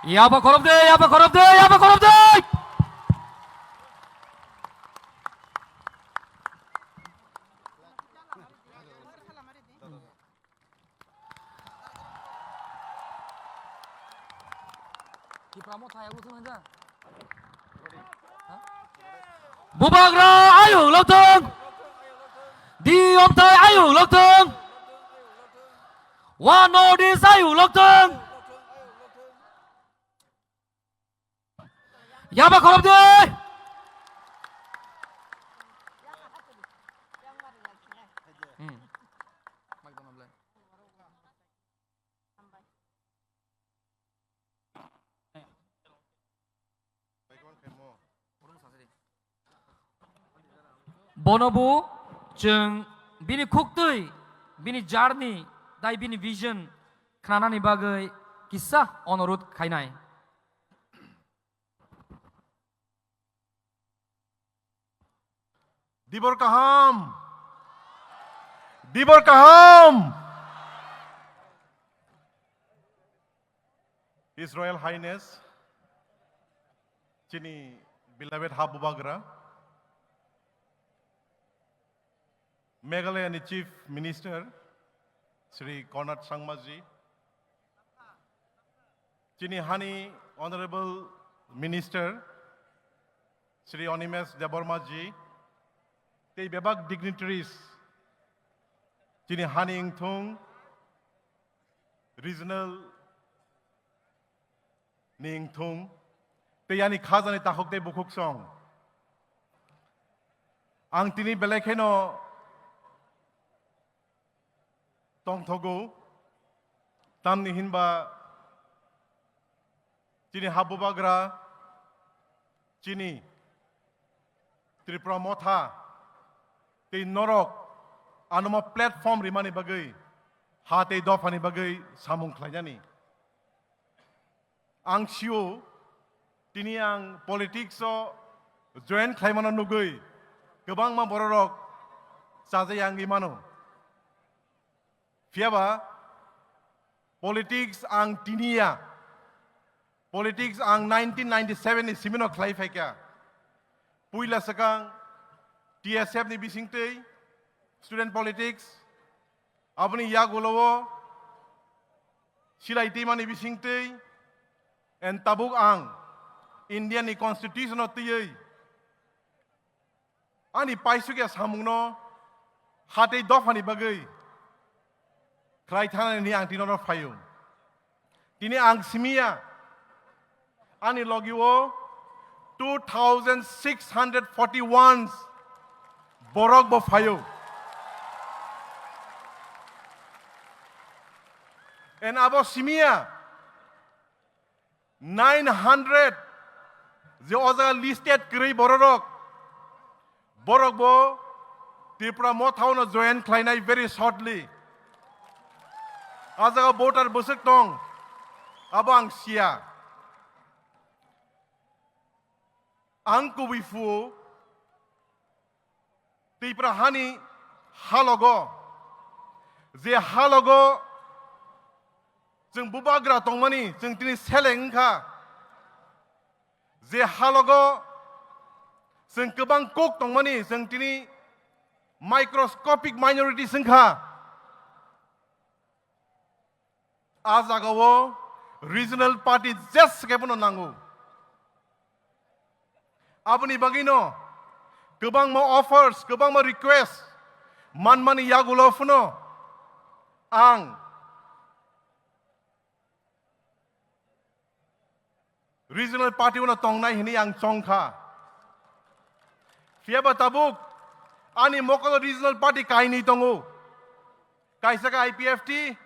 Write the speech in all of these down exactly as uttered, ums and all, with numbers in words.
Yaba khorop de, yaba khorop de, yaba khorop de. Bubagra ayuk lokthung. Di omthai ayuk lokthung. One North East ayuk lokthung. Yaba khorop de. Hmm. Bono bo chwng bini khuktwi, bini journey, tai bini vision khnanani bagwi kisa onorudh khainai. Dibor kaham. Dibor kaham. His Royal Highness, chini beloved ha bubagra, Meghalaya ni Chief Minister, Shri Conrad Sangma ji, chini hani Honorable Minister, Shri Animesh Debbarma ji, tei bebak dignitaries, chini hani wngthung, regional ni wngthung, tei ani khajani takhuk tei bukhuk song. Ang tini belai kheno tongthogo, tamni hinba chini ha bubagra, chini Tripura Motha tei norok ano ma platform rimani bagwi, ha tei dophani bagwi samung khlainani. Ang sio, tini ang politics o join khlaimano nugwi kwbangma bororok chajai wngwi mano. Phiyaba politics ang tini ya. Politics ang nineteen ninety-seven ni simino khlai phaikha. Puila swkang T S F ni bisingtwi student politics, aboni yagulo o silai twimani bisingtwi, and tabuk ang India ni constitution o twiwi ani paisukya samungno ha tei dophani bagwi khlai thanani ang tini oro phaio. Tini ang simiya, ani logi o two thousand six hundred forty-one borok bo phaio. And abo simiya, nine hundred je o jaga listed kwrwi bororok, borok bo Tripura Motha o no join khlainai very shortly. A jaga voter bwswk tong, abo ang siya. Ang kubui phu Tripura hani halogo, je halogo chwng bubagra tongmani chwng tini seleng wngkha, je halogo chwng kwbang kuk tongmani chwng tini microscopic minorities wngkha. A jagao regional party jes khe bono nango. Aboni bagwino kwbangma offers, kwbangma request manmani yagulo phano ang regional party uno tongnai hwnwi ang chongkha. Phiyaba tabuk ani mokolo regional party kainwi tongo. Kaisa khe I P F T,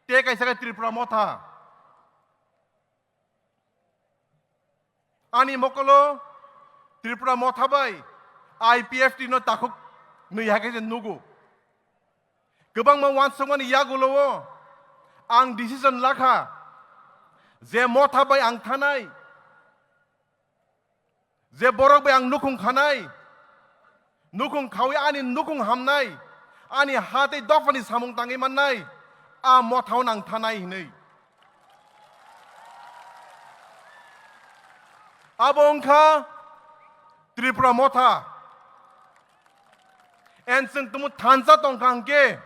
tei kaisa khe Tripura Motha. Ani mokolo Tripura Motha bai I P F T no takhuk nwi hai khe se nugo. Kwbangma uansukmani yagulo o ang decision lakha je Motha bai ang thanai, je borok bai ang nukhung khanai, nukhung khawi ani nukhung hamnai, ani ha tei dophani samung tangwi mannai, a Motha o nang thanai hinwi. Abo wngkha Tripura Motha. And chwng tumung thansa tongkha hwnkhe,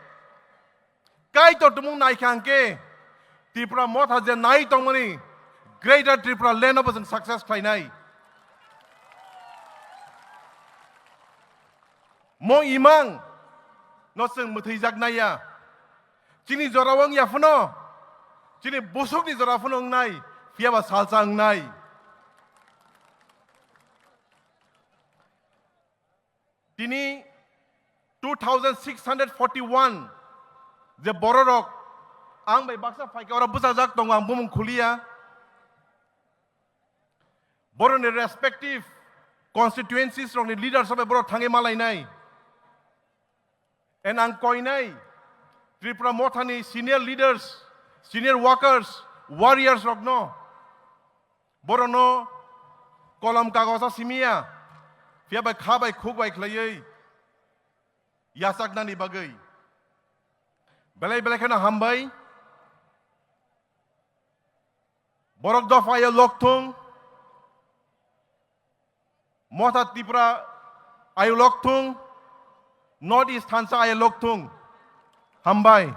Kaitor tumung naikha hwnkhe, Tripura Motha je nai tongmani Greater Tripura Land obo chwng success khlainai. Mo imang no chwng mwthwijak naiya. Chini jora wng ya phano, chini busuk ni jora phano wngnai, phiya ba salsa wngnai. Tini two thousand six hundred forty-one je bororok ang bai baksa phaikhe oro bwsajak tongo, ang bumung khuliya. Boroni respective constituencies rokni leaders bai borok thangwi malainai. And ang koinai Tripura Mothani senior leaders, senior workers, warriors rokno, borokno kolom kagosa simiya, phiya bai kha bai khuk bai khlaiwi yachaknani bagwi. Belai belai kheno hambai. Borok dopha ayo lokthung, Motha Tripura ayo lokthung, North East thansa ayo lokthung. Hambai.